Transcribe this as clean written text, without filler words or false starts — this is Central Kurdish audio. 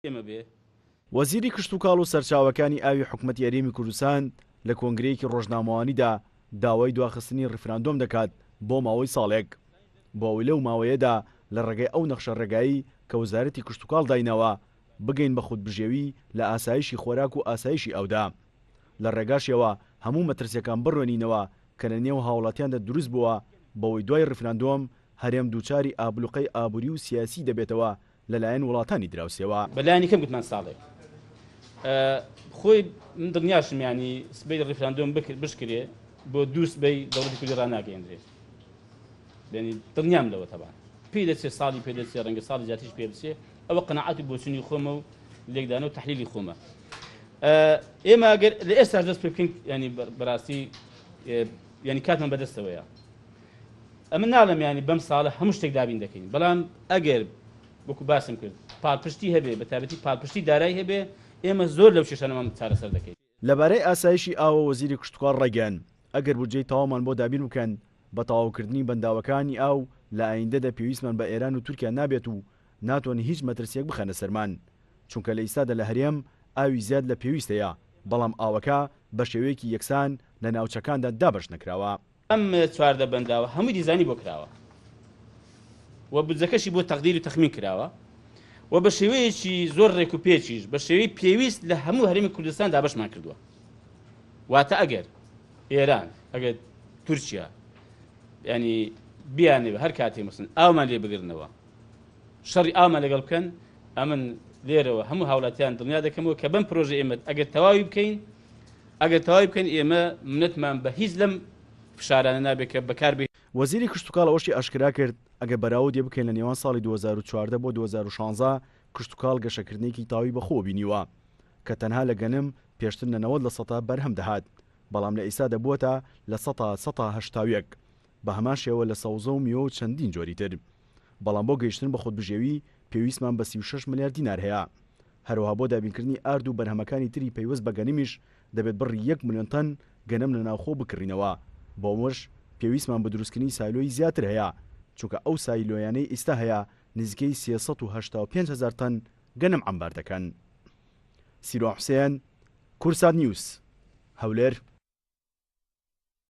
ئێمە بێ. وەزیری کشتوکاڵ و سەرچاوەکانی ئاوی حکومەتی هەرێمی کوردستان لە کۆنگرەیەکی ڕۆژنامەوانیدا داوای دواخستنی ڕیفراندۆم دەکات بۆ ماوەی ساڵێک بۆ ئەوەی لەو ماوەیەدا لە ڕێگای ئەو نەخشە ڕێگایەی کە وەزارەتی کشتوکاڵ دایناوە بگەین بە خودبژێوی لە ئاسایشی خۆراک و ئاسایشی ئاودا لە ڕێگاشیەوە هەموو مەترسیەکان بڕوێنینەوە کە لە نێو هاوڵاتیاندا دروست بووە بەوەی دوای ڕیفراندۆم هەرێم دووچاری ئابلوقەی ئابوری و سیاسی دەبێتەوە لەلایەن وڵاتانی دراوسێوە. بە لایەنی کەم گوتمان ساڵێک خۆی من دڵنیاشم یانی سبەی ڕیفراندۆم بشکرێ بۆ دوو سبەی دەوڵەتی کوردی ڕاناگەیەندرێ یعنی دڵنیام لەوە تەبان پێی دەچێ ساڵی پێ دەچێ ڕەنگە ساڵی زیاتریش پێ بچێ ئەوە قەناعەت و بۆچونی خۆمە و لێکدانە و تحلیلی خۆمە ئێمە ئەگەر لە ئێستاش دەست پێ بکەین ینی بەڕاستی ینی کاتمان بەدەستەوەیە ئەمن ناڵێم یانی بەم ساڵە هەموو شتێک دابین دەکەین، بەڵام ئەگەر وەکو باسم کرد پاڵپشتی هەبێ، بە تایبەتی پاڵپشتی دارایی هەبێ، ئێمە زۆر لەو کێشانەمان چارەسەر دەکەین. لەبارەی ئاسایشی ئاوە وەزیری کشتوکاڵ ڕایگەیاند، ئەگەر بودجەی تەواومان بۆ دابین بکەن بە تەواوکردنی بەنداوەکانی ئاو لە ئایندەدا پێویستمان بە ئێران و تورکیا نابێت و ناتوانن هیچ مەترسیەک بخەنە سەرمان چونکە لە ئیستادا لە هەرێم ئاوی زیاد لە پێویست هەیە بەڵام ئاوەکە بە شێوەیەکی یەکسان لە ناوچەکاندا دابەش نەکراوە. ئەم 14 بەنداوە هەمووی دیزانی بۆ کراوە و بودجەکەشی بۆ تەقدیر و تەخمین کراوە و بە شێوەیەکی زۆر ڕێک و پێکیش بە شێوەی پێویست لە هەموو هەرێمی کوردستان دابەشمان کردووە. واتە ئەگەر ئێران، ئەگەر تورکیا ینی بیانەوێ هەر کاتێ مەسن ئاومان لێ بگرنەوە، شەڕی ئاومان لەگەڵ بکەن، ئەمن لێرەوە هەموو هاوڵاتیان دڵنیا دەکەمەوە کە بەم پرۆژە ئێمە ئەگەر تەواوی بکەین ئەگەر تەواوی بکەین ئێمە منەتمان بە هیچ لەم فشارانە نابێت کە بەکار بێ. وەزیری کشتوکاڵ ئەوەشی ئاشکرا کرد، ئەگەر بەراوردێ بکەین لە نێوان ساڵی 2014 بۆ 2016 کشتوکاڵ گەشەکردنێکی تەواوی بەخۆوە بینیوە کە تەنها لە گەنم پێشتر لە 90 لە سەتا بەرهەم دەهات بەڵام لە ئیستادا بووەتە 81% بە هەمان شێوە لە سەوزە و میوە و چەندین جۆری تر بەڵام بۆ گەیشتن بە خودبژێوی پێویستمان بە 36 ملیار دینار هەیە. هەروەها بۆ دابینکردنی ئارد و بەرهەمەکانی تری پەیوەست بە گەنمیش دەبێت بڕی یەک ملیۆن تەن گەنم لە ناوخۆ بکڕینەوە، بۆ ئەمەش پێویستمان بە دروستکردنی سایلۆی زیاتر هەیە، چونکە ئەو سایلۆیانەی ئیستا هەیە نزیکەی 385 هەزار تەن گەنم عەمبار دەکەن. سیروان حوسێن، کوردسات نیوز، هەولێر.